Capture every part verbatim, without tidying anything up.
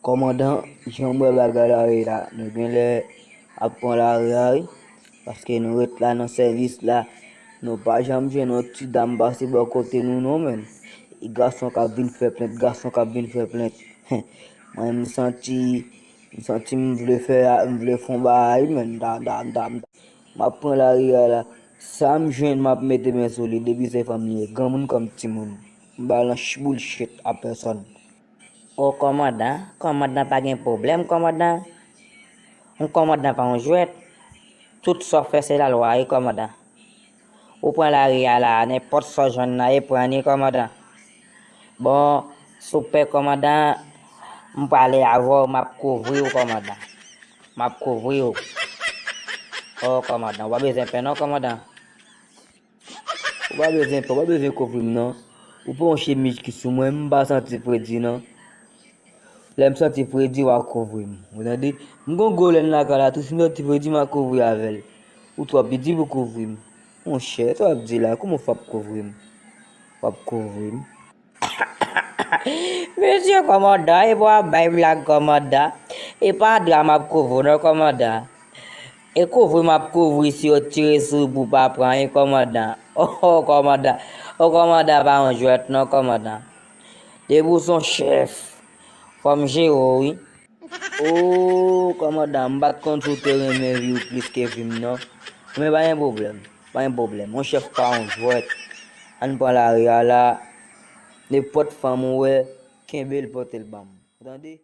Kòmandan, jan m wè bagay la ye la, nou genlè ap pran lari a wi. Paske nou ret la nan sèvis la, nou pa janm jwenn yon ti dam pase bò kote nou non, menn. E gason k ap vin fè plent, gason k ap vin fè plent. Mwen, m santi, m santi m vle fè, m vle fè yon bagay, menn. Da, da, da, da. M ap pran lari a la. Sa m jwenn, m ap mete men sou li. Depi se fanm li ye, granmoun kòm timoun. M pa nan ch-, bullshit a pèsòn. O kòmandan, kòmandan pa gen pwoblèm, kòmandan. Yon kòmandan pa yon jwèt. Tout sa w fè se lalwa wi, kòmandan. Ou pran lari a la, nenpòt sa w jwenn nan, e pran li, kòmandan. Bon, si w pè, kòmandan, m prale avè w, m ap kouvri w, kòmandan. M ap kouvri w. O kòmandan, w pa bezwen pè non, kòmandan. Ou pa bezwen pè, ou pa bezwen kouvri m non. Ou pran yon chemiz ki sou mwen, m pa santi fredi non. Lè m santi fredi, w a kouvri m. Ou tande? M gon gwo lèn lakay la tou, si m santi fredi, m a kouvri avè l. Ou twò piti pou kouvri m. Monchè, sa w ap di la, kòman w fè ap kouvri m? W ap kouvri m. Mesye kòmandan, e pa w ap bay blag kòmandan. E pa dra m ap kouvri w non kòmandan. E kouvri m ap kouvri si yo tire sou ou pou w pa pran anyen kòmandan. O kòmandan, o kòmandan pa yon jwèt non kòmandan. Depi w se yon chèf, fò m jere w wi. O kòmandan, m pa t konn si w te renmen vi w plis ke vi m non. Men pa gen pwoblèm, pa gen pwoblèm. Yon chèf pa yon jwèt. Ann pran lari a la. Nenpòt fanm ou wè, kenbe l pote l ban m. Ou tande?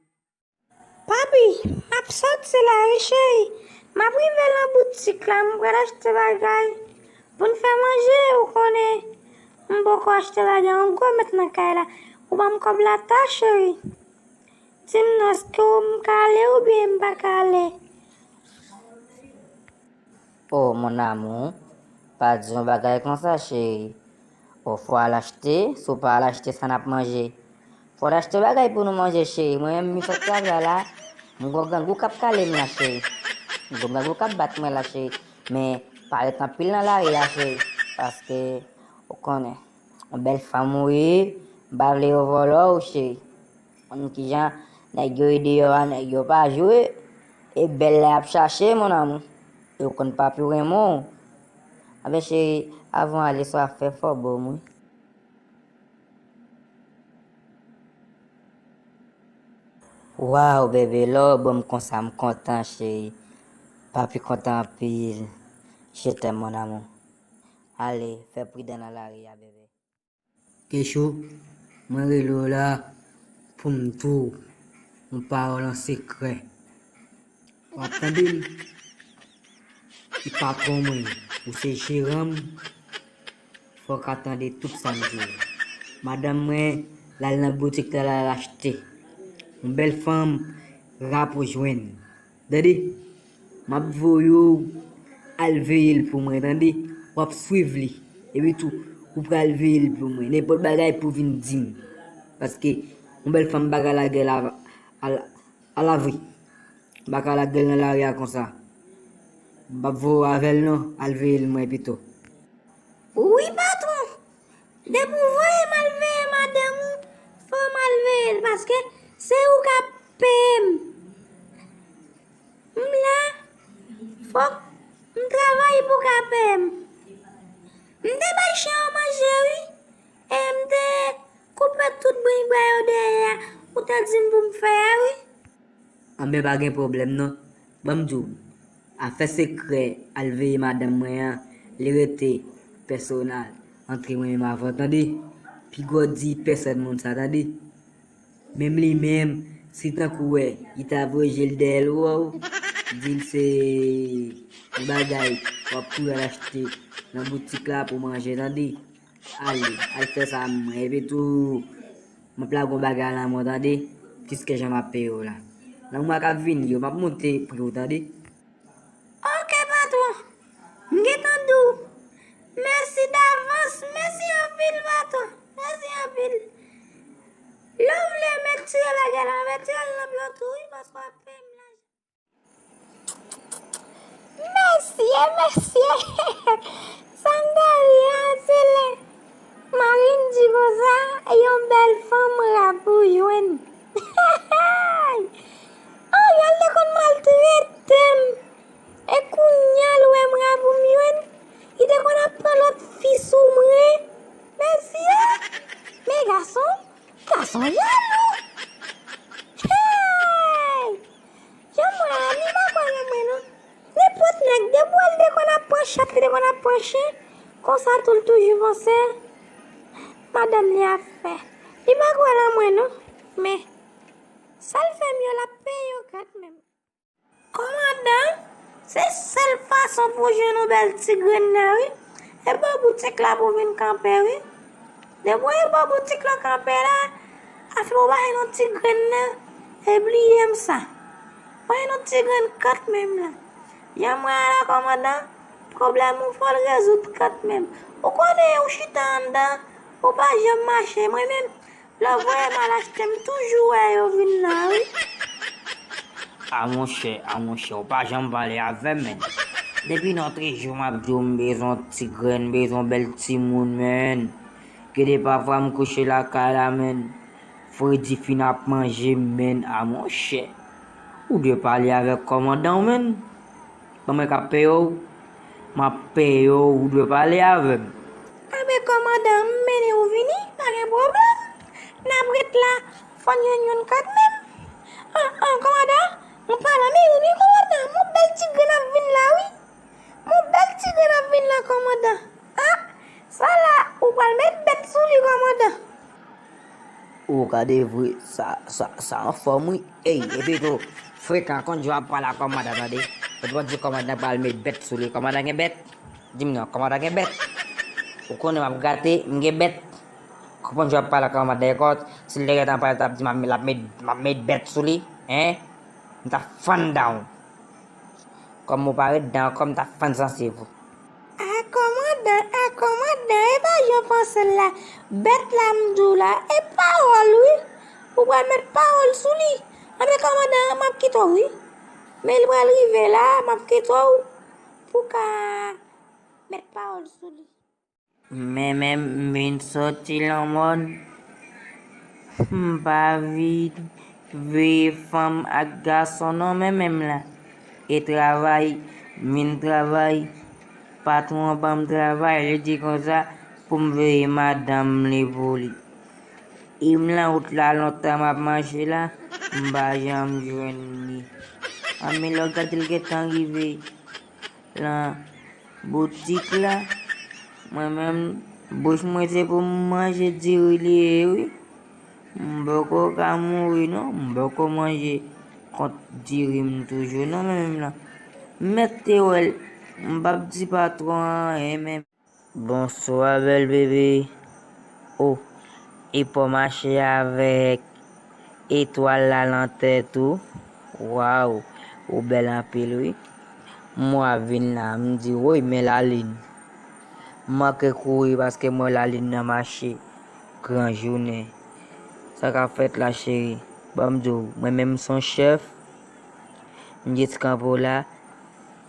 Papi, m ap soti la wi cheri. M ap rive nan boutik la, m pral achte bagay pou n fè manje, ou konnen. M poko achte bagay, yon gwo mèt nan kay la. Ou ban m kòb la ta cheri. Di m non, èske m ka ale oubyen m pa ka ale? O mon amour, pa di yon bagay konsa cheri. O fò al achte, si w pa al achte sa n ap manje. Fò n achte bagay pou nou manje cheri. Mwen menm m sot travay la, m gon grangou k ap kale m la cheri. M gon grangou k ap bat mwen la cheri. Men pa ret anpil nan lari a cheri. Paske ou konnen, yon bèl fanm ou ye, m pa vle yo vòlò w cheri. Konn kijan nèg yo ye deyò a, nèg yo pa jwe. E bèl la y ap chache, mon amour. Yo konn papi renmen w. Anben cheri, avan w ale, sa w ap fè fò bon wi. Waw, bebe, lè w ban m konsa, m kontan, cheri. Papi kontan anpil. Je t'aime, mon amour. Ale, fè pridan nan lari a, bebe. Kechou, mwen rele w la pou m di w yon pawòl an sekrè. W ap tande m? Li patwon mwen, ou se jeran m, fò w ka tande tout sa m di w. Madanm mwen, l al nan boutik la, l al achte. Yon bèl fanm, rap ou jwenn. Tande, m ap voye w al veye l pou mwen, tande. W ap swiv li. Epi tou, ou pral veye l pou mwen. Nenpòt bagay pou vin di m. Paske, yon bèl fanm pa ka lage l a, a, a lavri. M pa ka lage l nan lari a konsa. M p ap voye w avè l non, al veye l mwen pito. Wi, patwon. Depi w voye m al veye madanm ou, fò m al veye l, paske se ou k ap peye m. M la, fòk m travay pou w ka peye m. M te bay chen an manje, wi, e m te koupe tout brenn bwa yo dèyè a, ou te di m pou m fè a, wi. Anben, pa gen pwoblèm non. Ban m di w, afè sekrè al veye madanm mwen an, li rete pèsonal antre mwen menm avè w, tande. Piga w di pèsòn moun sa, tande. Menm li menm, si tankou w wè, li ta voye je l dèyè l wè w, di l se yon bagay w ap kouri al achte nan boutik la pou manje, tande. Ale, al fè sa mwen. Epi tou, m ap lage yon bagay nan men w, tande. Jiske jan m ap peye w la. Nan mwa k ap vini yo, m ap monte pri w, tande. Oke, patwon. M gentan di w. Mèsi davans, mèsi anpil, patwon. Mèsi anpil. Lè w vle m retire bagay la, m retire l nan men w tou, wi, paske w ap peye m lajan. Mesye, mesye, sa m ta di a, se lè Marlene di konsa, yon bèl fanm rap ou jwenn. Trete m. E kounye a l wè mwen a pou m jwenn. Li te konn ap pran lòt fi sou mwen. Mèsi a. Men gason, gason jalou. Hey! Jan m wè a, li pa kwè nan mwen non. Nenpòt nèg, depi w wè l te konn ap pran chat, li te konn ap pran chen, konsa tou l toujou panse madanm li ap fè. Li pa kwè nan mwen non. Men, sa l fè m yo, l ap peye yo kanmenm. Kòmandan, se sèl fason pou w jwenn yon bèl ti grenn nan wi. E bò boutik la pou w vin kanpe wi. Depi w e bò boutik la w kanpe la, afè w pa jwenn yon ti grenn nan, e bliye m sa. Pa jwenn yon ti grenn kanmenm la. Jan m wè a la kòmandan, pwoblèm ou fò l rezoud kanmenm. Ou konnen ou chita anndan, ou pa janm mache. Mwen menm, lè w voye m al achte, m toujou wè yo vin la wi. A monchè, a monchè, ou pa janm pale avè m, menn. Depi nòtrejou m ap di w m bezwen yon ti grenn, m bezwen yon bèl timoun, menn. Gen de pafwa m kouche lakay la, menn. Fredi fin ap manje m, menn. A monchè, ou dwe pale avèk kòmandan w, menn. Ban mwen k ap peye w. M ap peye w, ou dwe pale avè m. Anben kòmandan, m mennen w vini, pa gen pwoblèm. N ap ret la, fò n jwenn youn kanmenm. An, an, kòmandan, m pale anpil wi, kòmandan. Yon bèl ti grenn ap vin la wi. Yon bèl ti grenn ap vin la, kòmandan. A, sa la, ou pral met bèt sou li, kòmandan. Ou gade vre, sa, sa, sa anfòm wi. Ey, epi tou, frekan, konn jan w ap pale ak kòmandan, tande. Ou pral di kòmandan pral met bèt sou li. Kòmandan gen bèt? Di m non, kòmandan gen bèt? Ou konnen m ap gate, m gen bèt. Konprann jan w ap pale ak kòmandan, ekòt, si l te gentan pale, l t ap di m ap, l ap met, m ap met bèt sou li, en? M t ap fann dan w. Kòm ou pa ret dan, kòm m t ap fann sanse vou. A kòmandan, a kòmandan, e pa jan w panse l la. Bèt la m di w la, e pawòl wi. Ou pral met pawòl sou li. Anben kòmandan, m ap kite w wi. Men li pral rive la, m ap kite w pou w ka met pawòl sou li. Men menm m vin soti lanmòn, m pa vin veye fanm ak gason non, men menm la. E travay, m vin travay, patwon an ban m travay, li di konsa pou m veye madanm li pou li. E m lan wout la lontan m ap mache la, m pa janm jwenn li. Anben lè w gade l gentan rive lan boutik la, mwen menm, bouch mwen se pou m manje diri li ye wi. M poko ka mouri non, m poko manje kont diri m toujou non, mwen menm lan. M mèt te wè l, m p ap di patwon an anyen menm. Bonswa, bèl bebe. O, e pa w mache avèk etwal la lan tèt ou? Waw, ou bèl anpil wi. M wè w ap vin la, m di, woy, men lalin. M manke kouri paske m wè lalin nan mache gran jounen. Sa k ap fèt la, cheri? Ban m di w, mwen menm m se yon chèf. M jis kanpe w la,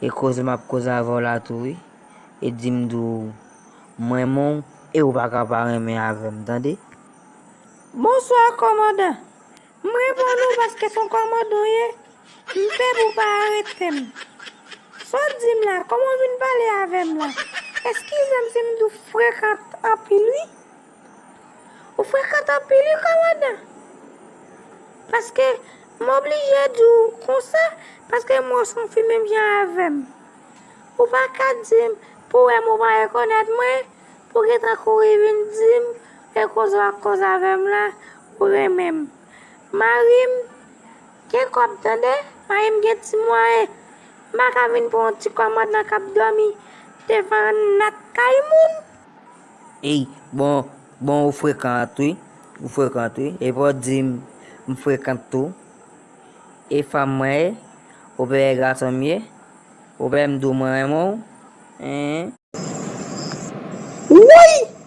e koze m ap koze avè w la tou wi. E di m di w, m renmen w, e ou pa ka pa renmen avè m, tande? Bonswa, kòmandan. M reponn ou paske se yon kòmandan w ye. M pè pou w pa arete m. Sa w di m la, kòman w vin pale avè m la? Eskize m si m di w frekan anpil wi. Ou frekan anpil wi, kòmandan. Paske m oblije di w konsa, paske m wè w se yon fi menm jan avè m. Ou pa ka di m, pou w wè m ou pa rekonèt mwen, pou w gentan kouri vin di m, e koze w ap koze avè m la, ou renmen m. Mari m gen kòb tande, mari m gen ti mwayen. M pa ka vin pran yon ti kòmandan k ap dòmi devan nat kay moun. Ey, bon, bon, ou frekan wi, ou frekan wi. E pa w di m, m frekan tou. E fanm mwen ye, ou pè gason m ye, ou pè m di w mwen renmen w, en. Woy!